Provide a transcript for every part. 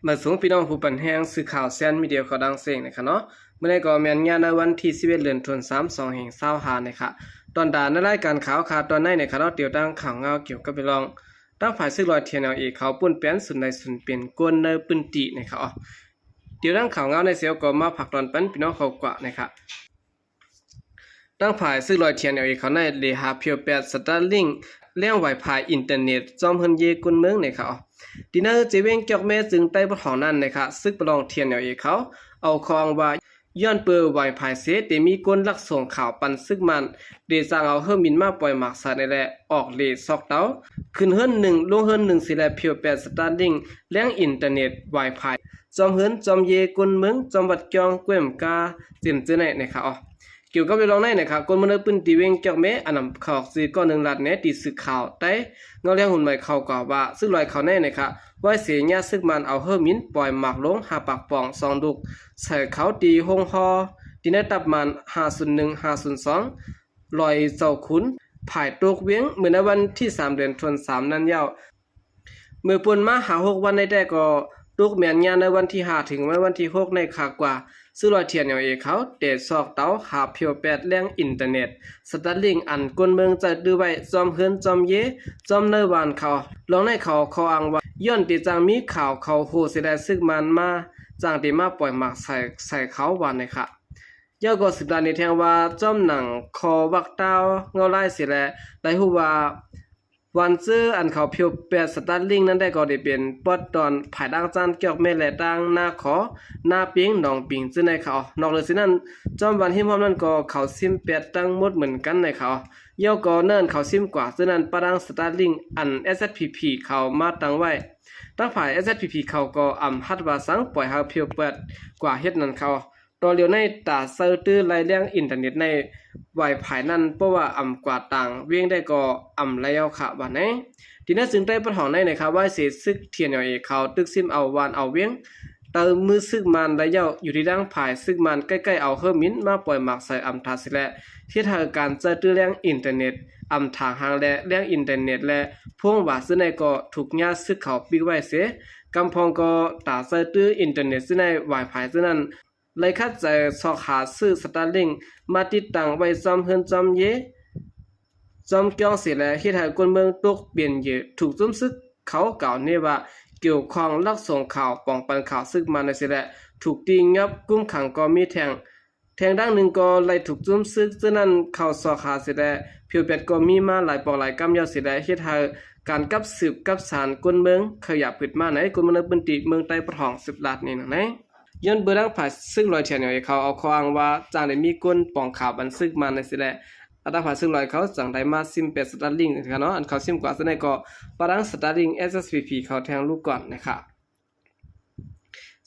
ມາສົ່ງພີ່ນ້ອງຜູ້ປັນແຮງ ສື່ຂ່າວແຊນມີເດຍເຂົ້າດັງເສັງນະຄະເນາະ. ມື້ນີ້ກໍແມ່ນຍາມໃນວັນທີສິບເອັດ ເດືອນທັນວາ ສອງພັນຊາວຫ້ານະຄະ. ຕອນຕາໃນລາຍການຂ່າວຄະ ຕອນໃນນະຄະເນາະ ຕຽວຕັ້ງຂ່າວງາວກ່ຽວກັບເລື່ອງ ທາງຝ່າຍຊຶກລອຍ ທີເອັນແອລເອ ເຂົາປຸ້ນແປນສູນໃດສູນເປັນກົນໃນພື້ນທີ່ນະຄະ. ຕຽວຕັ້ງຂ່າວງາວໃນເຊວກໍມາຝາກຕອນປັນພີ່ນ້ອງເຂົ້າກວ່ານະຄະ. ທາງຝ່າຍຊຶກລອຍ ທີເອັນແອລເອ ເຂົາໃນໄດ້ຫາພຽວແປດ ສະຕາລິງ ແລງວາຍຟາຍອິນເຕີເນັດ ຈອມເຮືອນເຢກົ້ນເມືອງນະຄະ. ທີ່ໃນເຈວຽງຈອກແມ້ ເຈີງໃຕ້ປະທ້ອງນັ້ນນະຄະ ຊຶກປະລອງ ທີເອັນແອລເອ ເຂົາເອົາຂໍ້ອ້າງວ່າ ຍ້ອນເປີວາຍຟາຍເສ ແຕ່ມີຄົນລັກສົ່ງຂ່າວປັນຊຶກມານ ໄດ້ຈ້າງເອົາເຮີມິນມາປ່ອຍໝາກໃສ່ແລະ ອອກເລຊອກເຕົາ ຂຶ້ນເຮືອນໜຶ່ງ ລົງເຮືອນໜຶ່ງເສແລະ ພຽວແປດ ສະຕາລິງ ແລງອິນເຕີເນັດ ວາຍຟາຍ ຈອມເຮືອນ ຈອມເຢກົ້ນເມືອງ ຈອມວັດ ຈອມແກ້ວ ກາ ເຈັມເຈີໃນນະຄະ. ກ່ຽວກັບເລື່ອງໃນນະຄະ ຄົນເມືອງໃນພື້ນທີ່ວຽງຈອກແມ້ ອັນນຳເຂົາອອກຊື່ກ້ອນໜຶ່ງ ລັດແນທີ່ສື່ຂ່າວໃຕ້ເງົາແລງຮຸ່ນໃໝ່ເຂົາກ່າວວ່າ ຊຶກລອຍເຂົາໃນນະຄະ ວາຍເສຍຍາຊຶກມານເອົາເຮີມິນປ່ອຍໝາກລົງຫ້າປາກປອງສອງລູກ ໃສ່ເຂົາທີ່ໂຮງຫໍ ທີ່ໃນຕັບມານ ຫ້າສູນໜຶ່ງ ຫ້າສູນສອງ ລອຍເຈົ້າຂຸນ ພາຍຕົກວຽງ ເມື່ອໃນວັນທີສາມ ເດືອນທັນວາ ສາມນັ້ນແລ້ວ. ເມື່ອປົນມາຫ້າຫົກວັນໃນແຕ່ກໍຕົກແມ່ນຍາມໃນວັນທີຫ້າ ເຖິງໃນວັນທີຫົກໃນຄະກວ່າ ຊຶກລອຍ ທີເອັນແອລເອ ເຂົາແຕ່ຊອກເຕົາຫາພຽວແປດ ແລງອິນເຕີເນັດ ສະຕາລິງ ອັນຄົນເມືອງໃຈຕື້ໄວ້ ຈອມເຮືອນ ຈອມເຢ ຈອມໃນບ້ານເຂົາ. ລອງໃນເຂົາ ເຂົາອ້າງວ່າ ຍ້ອນແຕ່ຈ້າງມີຂ່າວເຂົາໂຮເສແລະ ຊຶກມານມາ ຈ້າງແຕ່ມາປ່ອຍໝາກໃສ່ ໃສ່ເຂົາວ່ານະຄະ. ເຈົ້າກໍສືບລາຍລະອຽດແທງວ່າ ຈອມໜັງ ຂໍ້ວັກຕາວ ເງົາລາຍເສແລະ ໄດ້ຮູ້ວ່າ ວັນເຈີ ອັນເຂົາພຽວແປດ ສະຕາລິງ ນັ້ນໄດ້ກໍໄດ້ເປັນປອດຕອນ ພາຍດັ່ງຈານຈອກແມ້ ແລະ ຕ່າງນາຂໍ ນາເປັງ ໜອງປິງ ເຈີໃນຄະ. ນອກເໜືອຈາກນັ້ນ ຈອມວັນຮິມຮອບນັ້ນກໍເຂົາຊິມແປດທັງໝົດເໝືອນກັນໃນຄະ. ເຈົ້າກໍເນີນເຂົາຊິມກວ່າ ເຈີນັ້ນປະດັງສະຕາລິງ ອັນ ເອສເອສພີພີ ເຂົາມາຕັ້ງໄວ້. ທາງຝ່າຍ ເອສເອສພີພີ ເຂົາກໍອຳຮັດວ່າສັ່ງປ່ອຍໃຫ້ພຽວແປດກວ່າເຮັດນັ້ນຄະ. ຕໍ່ລຽວໃນຕາໃຈຕື້ໄລ່ແລງອິນເຕີເນັດໃນວາຍຟາຍນັ້ນ ເພາະວ່າອຳກວ່າຕ່າງວຽງໄດ້ກໍອຳໄລ່ເອົາຄະວ່າແນ. ທີ່ໃນເຊີງໃຕ້ປະທ້ອງໃນນະຄະ ວາຍເສຊຶກ ທີເອັນແອລເອ ເຂົາຕຶກຊິມເອົາບ້ານເອົາວຽງ ແຕ່ມື້ຊຶກມານໄດ້ແລ້ວ ຢູ່ທີ່ທາງຝ່າຍຊຶກມານໃກ້ໆເອົາເຮີມິນມາປ່ອຍໝາກໃສ່ອຳທາເສແລະ ເຮັດໃຫ້ການໃຈຕື້ແລງອິນເຕີເນັດ ອຳທາງຫ່າງແລະແລງອິນເຕີເນັດ ແລະ ພວງຫວາເຊີໃນກໍຖືກຍາຊຶກເຂົາປິກໄວ້ເສ. ກຳພອງກໍຕາໃຈຕື້ອິນເຕີເນັດເຊີໃນວາຍຟາຍເຊີນັ້ນ ໄລ່ຂັດໃຈຊອກຫາຊື້ສະຕາລິງມາຕິດຕັ້ງໄວ້ຈອມເຮືອນ ຈອມເຢ ຈອມກຽວເສແລະ ເຮັດໃຫ້ຄົນເມືອງຕົກເປັນເຫຍື່ອ ຖືກຈຸ້ມຊຶກເຂົາກ່າວເນວ່າ ກ່ຽວຂ້ອງລັກສົ່ງຂ່າວ ປອງປັນຂ່າວຊຶກມານໃນເສແລະ ຖືກຕີງຽບຄຸມຂັງກໍມີແທ້ງ. ແທ້ງດັ່ງໜຶ່ງກໍໄລ່ຖືກຈຸ້ມຊຶກເຈົ້ານັ້ນເຂົ້າຊອກຫາເສແລະ ພຽວແປດກໍມີມາຫຼາຍປອກຫຼາຍກຳແລ້ວເສແລະ ເຮັດໃຫ້ການກັບສືບກັບສານຄົນເມືອງຂະຫຍາບຂຶ້ນມາໃນ ຄົນເມືອງໃນພື້ນທີ່ເມືອງໃຕ້ປະທ້ອງສືບລາດນີ້ນະ. ຍ້ອນເບີທາງຝ່າຍຊຶກລອຍ ທີເອັນແອລເອ ເຂົາເອົາຂໍ້ອ້າງວ່າ ຈັ່ງໄດ້ມີຄົນປອງຂ່າວປັນຊຶກມານໃນເສແລະ ທາງຝ່າຍຊຶກລອຍເຂົາຈັ່ງໄດ້ມາຊິມແປດສະຕາລິງເນາະ ອັນເຂົາຊິມກວ່າເຈົ້າໃດກໍປະດັງສະຕາລິງ ເອສເອສພີພີ ເຂົາແທ້ງລູກກ່ອນນະຄະ.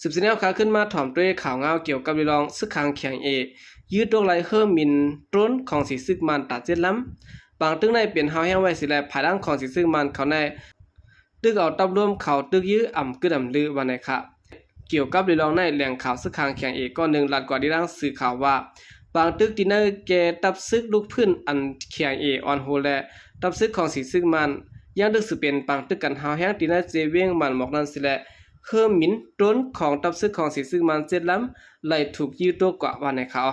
ສືບເສຍແນວຄາວຂຶ້ນມາຖອມດ້ວຍຂ່າວງາວກ່ຽວກັບເລື່ອງຊຶກຂາງ ເຄໄອເອ ຢື້ຕົກໄລ່ເຮີມິນໂດຣນຂອງສີຊຶກມານຕາເຈັດລຳ. ປາງຕຶກໃນເປັນຮາວແຮງໄວ້ເສແລະ ພາຍຫຼັງຂອງສີຊຶກມານເຂົາໃນ ຕຶກເອົາຕັບລວມເຂົາຕຶກຢື້ອຳກຶດອຳລືວ່າແນວຄະ. ກ່ຽວກັບເລື່ອງໃນ ແຫຼ່ງຂ່າວຊຶກຂາງ ເຄໄອເອ ກ້ອນໜຶ່ງລາດກວ່າທີ່ທາງສື່ຂ່າວວ່າ ບາງຕຶກທີ່ໃນແກ່ທັບຊຶກລູກພື້ນອັນ ເຄໄອເອ ອ່ອນໂຮ ແລະ ທັບຊຶກຂອງສີຊຶກມານ ຍັງຕຶກສືເປັນປາງຕຶກກັນຮາວແຮງທີ່ໃນເຈວຽງບ້ານໝອກນັ້ນເສແລະ ເຮີມິນໂດຣນຂອງທັບຊຶກຂອງສີຊຶກມານເຈັດລຳ ໄລ່ຖືກຢື້ຕົກກວ່າວ່າແນວຄະ.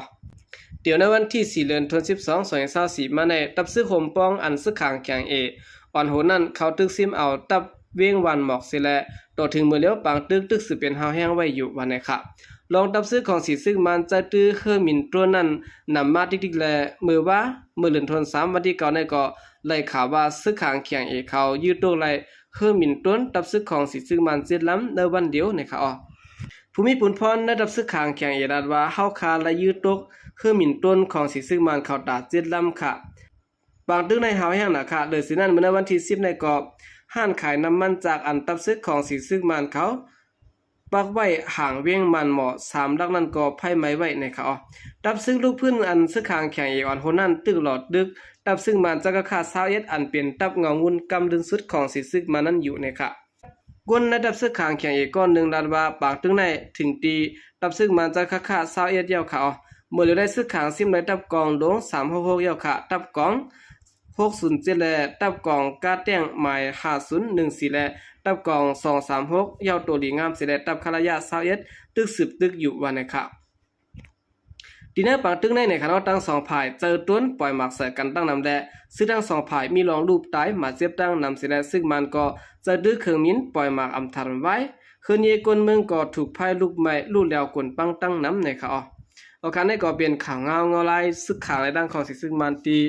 ດຽວໃນວັນທີສີ່ ເດືອນທັນວາ ສອງພັນຊາວສີ່ມາໃນ ທັບຊຶກໂຮມປ້ອງອັນຊຶກຂາງ ເຄໄອເອ ອ່ອນໂຮນັ້ນ ເຂົາຕຶກຊິມເອົາຕັບວຽງບ້ານໝອກເສແລະ ຕໍ່ເຖິງມື້ດຽວ ບາງຕຶກຕຶກສືເປັນຮາວແຮງໄວ້ຢູ່ວ່າແນວຄະ. ລອງທັບຊຶກຂອງສີຊຶກມານໃຈຕື້ເຮີມິນໂດຣນນັ້ນນຳມາຕິກໆ ແລະ ມື້ວາ ມື້ເດືອນທັນວາ ວັນທີເກົ້າໃນກໍໄດ້ຂ່າວວ່າ ຊຶກຂາງ ເຄໄອເອ ເຂົາຢື້ຕົກໄລ່ເຮີມິນໂດຣນທັບຊຶກຂອງສີຊຶກມານເຈັດລຳໃນວັນດຽວນະຄະ. ຜູ້ມີປຸນພອນໃນທັບຊຶກຂາງ ເຄໄອເອ ລາດວ່າ ເຮົາຄາໄລ່ຢື້ຕົກເຮີມິນໂດຣນຂອງສີຊຶກມານເຂົາຕາເຈັດລຳຄະ. ບາງຕຶກໃນຮາວແຮງນະຄະ. ເລີຍຊິນັ້ນ ມື້ໃນວັນທີສິບໃນກໍ ຮ້ານຂາຍນ້ຳມັນຈາກອັນຕັບຊຶກຂອງສີຊຶກມານເຂົາປັກໄວ້ຫາງວຽງບ້ານໝໍກສາມຫຼັງນັ້ນກໍໄຟໄໝ້ໄວ້ນະຄະ. ຕັບຊຶກລູກພື້ນອັນຊຶກຂາງ ເຄໄອເອ ອ່ອນໂຮນັ້ນ ຕຶກຫຼໍດດຶກຕັບຊຶກມານຈັກກະຄາດຊາວເອັດ ອັນເປັນຕັບເງົາງຸ່ນກຳລຶນສຸດຂອງສີຊຶກມານນັ້ນຢູ່ນະຄະ. ຄົນໃນຕັບຊຶກຂາງ ເຄໄອເອ ກ້ອນໜຶ່ງລາດວ່າ ບາງຕຶກໃນຖືກຕີຕັບຊຶກມານຈັກກະຄາດຊາວເອັດແລ້ວຄະ. ເມື່ອເຫຼືອໃນຊຶກຂາງຊິມໄດ້ຕັບກອງໂລງສາມຫົກຫົກແລ້ວຄະ ຕັບກອງ ຫົກສູນເຈັດ ແລະ ຕັບກອງກາແຕ້ງໝາຍຫ້າສູນໜຶ່ງສີ່ ແລະ ຕັບກອງສອງສາມຫົກ ເຍົາໂຕດີງາມເສຍ ແລະ ຕັບຄາລະຍະຊາວເອັດ ຕຶກສືບຕຶກຢູ່ວ່າແນວຂາວ. ທີ່ໃນປາງຕຶກໃນ ໃນຂະນະທັງສອງຝ່າຍເຈີໂຕນປ່ອຍໝາກໃສ່ກັນຕັ້ງນຳ ແລະ ຊຶກທັງສອງຝ່າຍມີລອງລູບຕາຍມາເຈັບຕັ້ງນຳເສຍ ແລະ ຊຶກມານກໍເຈີຕຶກເຄື່ອງບິນປ່ອຍໝາກອຳທັນວາຍ ເຮືອນເຍກົນເມືອງກໍຖືກໄຟລຸກໄໝ້ ລູດແຫຼວກົນປັງຕັ້ງນຳແນວຂາວ. ອອກຄານນີ້ກໍເປັນຂ່າວງາວເງົາລາຍຊຶກຂ້າງ ແລະ ດັງຂອງສີຊຶກມານທີ່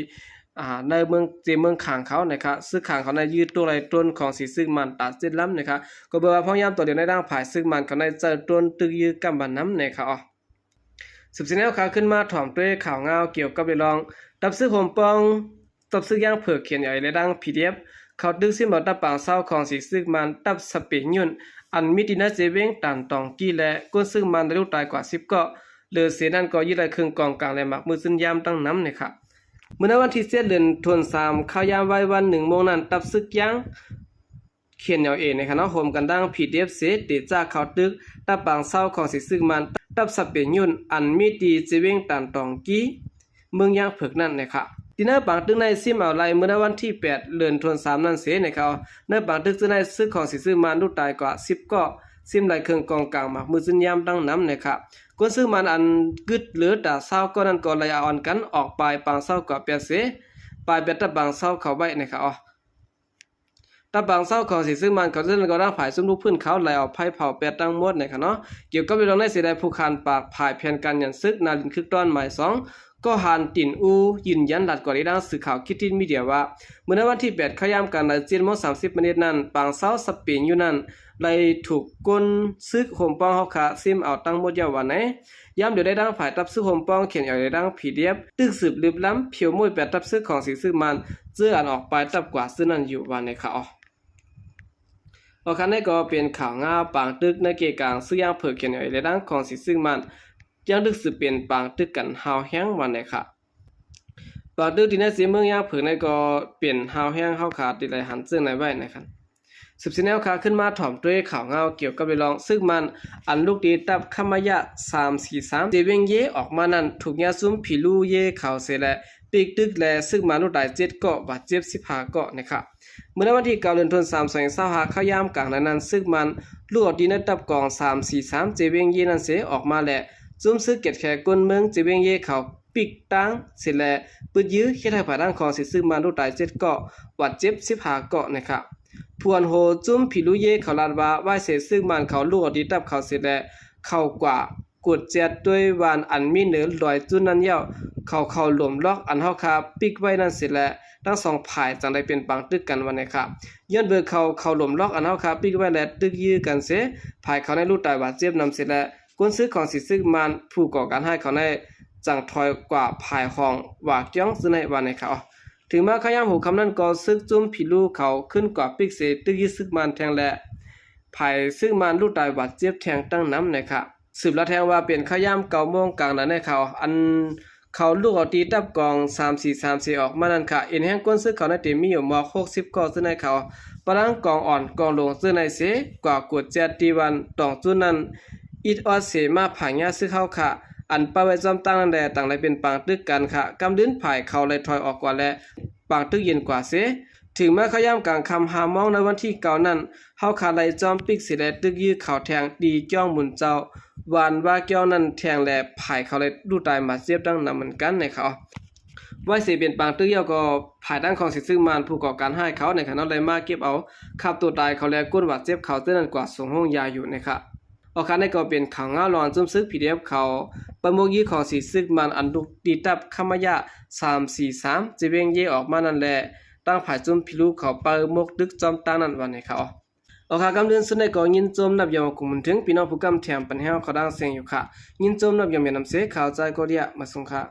ອ່າ ໃນເມືອງ ເຈເມືອງຂ້າງເຂົານະຄະ ຊຶກຂ້າງເຂົາໄດ້ຍຶດຕົວໄລ່ໂຕນຂອງສີຊຶກມານຕາເຈັດລຳນະຄະ ກໍເບິ່ງວ່າພະຍາຍາມຕໍ່ເດີນໃນທາງຝ່າຍຊຶກມານເຂົາໄດ້ເຈີໂຕນຕຶກຢື້ກັນບານນຳນະຄະ. ສືບເສຍແນວຂາວຂຶ້ນມາຖອມດ້ວຍຂ່າວງາວກ່ຽວກັບເລື່ອງ ຕັບຊຶກໂຮມປ້ອງ ຕັບຊຶກຢາງເຜິກ ເຂນເອ ແລະ ດັງ ພີດີເອັຟ ເຂົ້າຕຶກຊິມເອົາຕັບປາງເຊົາຂອງສີຊຶກມານ ຕັບສະເປຍຍຸນ ອັນມີທີ່ນາເຈເວງຕານຕອງກີ ແລະ ກົ້ນຊຶກມານໄດ້ລູກຕາຍກວ່າສິບເກາະ ເຫຼືອເສຍນັ້ນກໍຍຶດໄດ້ເຄື່ອງກອງກາງ ແລະ ໝາກມືຈືນຢາມຕັ້ງນຳນະຄະ. ເມື່ອໃນວັນທີເຈັດ ເດືອນທວນສາມ ຄາວຍາມໄວວັນໜຶ່ງໂມງນັ້ນ ຕັບຊຶກຢາງ ເຂນເອ ນະຄະເນາະ ໂຮມກັນດັ່ງ ພີດີເອັຟ ເສ ເຕຈາເຂົ້າຕຶກ ຕັບປາງເຊົາຂອງສີຊຶກມານ ຕັບສະເປຍຍຸນ ອັນມີທີ່ເຈເວງຕານຕອງກີ ເມືອງຢາງເຜິກນັ້ນນະຄະ. ທີ່ໃນປາງຕຶກໃນຊິມເອົາໄລ່ເມື່ອໃນວັນທີແປດ ເດືອນທວນສາມນັ້ນເສນະຄະ ໃນປາງຕຶກຈະໄດ້ຊຶກຂອງສີຊຶກມານລູກຕາຍກວ່າສິບເກາະ ຊິມໄດ້ເຄື່ອງກອງກາງ ໝາກມືຈືນຢາມຕັ້ງນຳນະຄະ. ກົ້ນຊຶກມານອັນກຶດເຫຼືອຕາຊາວເກາະນັ້ນກໍໄລ່ອາອອນກັນອອກປາຍປາງເຊົາກວ່າແປດເສ ປາຍແປດຕັບປາງເຊົາເຂົ້າໄວ້ນະຄະ. ຕັບປາງເຊົາຂອງສີຊຶກມານເຂົາເຈົ້ານັ້ນກໍທາງຝ່າຍຊຸມລຸກພື້ນເຂົາໄລ່ເອົາໄຟເຜົາແປດທັງໝົດນະຄະເນາະ. ກ່ຽວກັບເລື່ອງນີ້ເສຍໄດ້ ຜູ້ຂ້ານປາກຝ່າຍແຜນການຍານຊຶກ ນາລິນຄຶກຕອນໝາຍສອງ ກໍຫານຕິນອູ ຢືນຢັນລັດກອນອີກດັ່ງສື່ຂ່າວຄິດທິດມີເດຍວ່າ ເມື່ອໃນວັນທີແປດ ຄາວຍາມກາງນານ ເຈັດໂມງສາມສິບມາເນດນັ້ນ ປາງເຊົາສະເປຍຢູ່ນັ້ນ ໄດ້ຖືກກົ້ນຊຶກໂຮມປ້ອງເຮົາຂ້າຊິມເອົາທັງໝົດແລ້ວວ່າໃນ ຍາມດຽວໃດທາງຝ່າຍຕັບຊຶກໂຮມປ້ອງ ເຂນເອ ແລະ ດັງ ພີດີເອັຟ ຕຶກສືບລຶບລຳ ຜຽວໝຸ້ຍແປດຕັບຊຶກຂອງສີຊຶກມານ ເຈີອັນອອກປາຍຕັບກວ່າຊື່ນັ້ນຢູ່ວ່າໃນຄະ. ອອກຄານນີ້ກໍເປັນຂ່າວງາວປາງຕຶກໃນເກກາງຊຶກຢາງເຜິກ ເຂນເອ ແລະ ດັງຂອງສີຊຶກມານ ຍັງຕຶກສືບເປັນປາງຕຶກກັນຮ້າວແຮງວ່າໃນຄະ. ປາງຕຶກທີ່ໃນເຊເມືອງຢາງເຜິກໃນກໍເປັນຮ້າວແຮງ ເຮົາຂາດທີ່ໄດ້ຫັນເຊິ່ງໃນໄວ້ນະຄະ. ສືບເສຍແນວຂາວຂຶ້ນມາຖອມດ້ວຍຂ່າວງາວກ່ຽວກັບເລື່ອງຊຶກມານ ອັນລຸກຕີຕັບຄະມະຍະສາມສີ່ສາມ ເຈເວງເຢ ອອກມານັ້ນ ຖືກຍາຊຸມຜີລູເຢເຂົາເສຍ ແລະ ປິກຕຶກ ແລະ ຊຶກມານລູກຕາຍເຈັດເກາະ ບາດເຈັບສິບຫ້າເກາະນະຄະ. ເມື່ອໃນວັນທີເກົ້າ ເດືອນທວນສາມ ສອງພັນຊາວຫ້າ ຄາວຍາມກາງນານນັ້ນ ຊຶກມານລຸກອອກຕີໃນຕັບກອງສາມສີ່ສາມ ເຈເວງເຢນັ້ນເສອອກມາ ແລະ ຊຸມຊຶກເກດແຂກກົ້ນເມືອງເຈເວງເຢເຂົາ ປິກຕັ້ງເສຍ ແລະ ປຶດຢື້ ເຮັດໃຫ້ຝ່າຍທາງຂອງສີຊຶກມານລູກຕາຍເຈັດເກາະ ບາດເຈັບສິບຫ້າເກາະນະຄະ. ຜູ້ອັນໂຮຈຸ້ມຜີລູເຢເຂົາລາດວ່າ ວາຍເສຊຶກມານເຂົາລຸກອອກຕີຕັບເຂົາເສຍ ແລະ ເຂົ້າກວາດກວດແຈດດ້ວຍວານອັນມີເນີນລອຍຈຸ້ນນັ້ນແລ້ວ ເຂົາເຂົ້າຫຼົມລັອກອັນເຮົາຄາປິກໄວ້ນັ້ນເສຍ ແລະ ທັງສອງຝ່າຍຈັ່ງໄດ້ເປັນປາງຕຶກກັນວ່າໃນຄະ. ຍ້ອນເບີເຂົາເຂົ້າຫຼົມລັອກອັນເຮົາຄາປິກໄວ້ ແລະ ຕຶກຢື້ກັນເສ ຝ່າຍເຂົາໄດ້ລູກຕາຍບາດເຈັບນຳເສຍ ແລະ ກົ້ນຊຶກຂອງສີຊຶກມານ ຜູ້ກໍ່ການຮ້າຍເຂົາໄດ້ຈັ່ງຖອຍກວ່າພາຍຫ້ອງວ່າກ້ຽງຊື່ໃນວ່າໃນຄະ. ເຖິງມາຄະຍາມຫົວຄ່ຳນັ້ນກໍ ຊຶກຈຸ້ມຜີລູເຂົາຂຶ້ນກວ່າປິກເສ ຕຶກຢື້ຊຶກມານແທງ ແລະ ຝ່າຍຊຶກມານລູກຕາຍບາດເຈັບແທງຕັ້ງນຳໃນຄະ. ສືບລາແທງວ່າເປັນຄະຍາມເກົ້າໂມງກາງນານໃນຄະ ອັນເຂົາລຸກອອກຕີຕັບກອງສາມສີ່ສາມເສອອກມານັ້ນຄະ ເອັນແຮງກົ້ນຊຶກເຂົາໃນເຕັມມີຢູ່ໝອກຫົກສິບເກາະຊື່ໃນຄະ. ປະດັງກອງອ່ອນກອງຫຼວງຊື່ໃນເສ ກວ່າກວດແຈດຕີວັນຕອງຈຸ້ນນັ້ນ ອິດອອດເສມາຜາຍຍາຊຶກເຮົາຄະ ອັນປະໄວ້ຈອມຕັ້ງນັ້ນແລະ ຈັ່ງໄດ້ເປັນປາງຕຶກກັນຄະ. ກຳລຶນຝ່າຍເຂົາໄດ້ຖອຍອອກກວ່າ ແລະ ປາງຕຶກເຢັນກວ່າເສ. ເຖິງມາຄະຍາມກາງຄ່ຳຫ້າໂມງໃນວັນທີເກົ້ານັ້ນ ເຮົາຄາໄລ່ຈອມປິກເສ ແລະ ຕຶກຢື້ເຂົາແທງ ຕີກ້ຽງໝູນເຈົ້າ ວານວ່າກ້ຽງນັ້ນແທງ ແລະ ຝ່າຍເຂົາໄດ້ລູກຕາຍບາດເຈັບດັ່ງນຳເໝືອນກັນໃນຄະ. ໄວ້ເສເປັນປາງຕຶກແລ້ວກໍ ຝ່າຍທາງຂອງສີຊຶກມານ ຜູ້ກໍ່ການຮ້າຍເຂົາໃນຄະ ໄດ້ມາເກັບເອົາຄາບຕົວຕາຍເຂົາ ແລະ ກົ້ນບາດເຈັບເຂົາເທື່ອນັ້ນກວ່າສົ່ງໂຮງຢາຢູ່ໃນຄະ. ອອກຄານໃນກໍເປັນຂ່າວງາວລອງຈຸ້ມຊຶກ ພີດີເອັຟ ເຂົາປະມຸກຢີຂອງສີຊຶກມານ ອັນລຸກຕີຕັບຄະມະຍະສາມສີ່ສາມ ເຈເວງເຢອອກມານັ້ນ ແລະ ຕັ້ງຝ່າຍຈຸ້ມຜີລູເຂົາປະມຸກຕຶກຈອມຕັ້ງນັ້ນວ່າໃນຄະ. ອອກຄານກຳລຶນສຸດໃນກໍຍິນຊົມນັບຢອງຂອບຄຸນເຖິງພີ່ນ້ອງຜູ້ກຳແຖມປັນແຮງເຂົາດັງເສັງຢູ່ຄະ. ຍິນຊົມນັບຢອງແມ່ນນຳເສ ຂ່າວຈາຍກໍເດຍ ມາສົ່ງຄະ.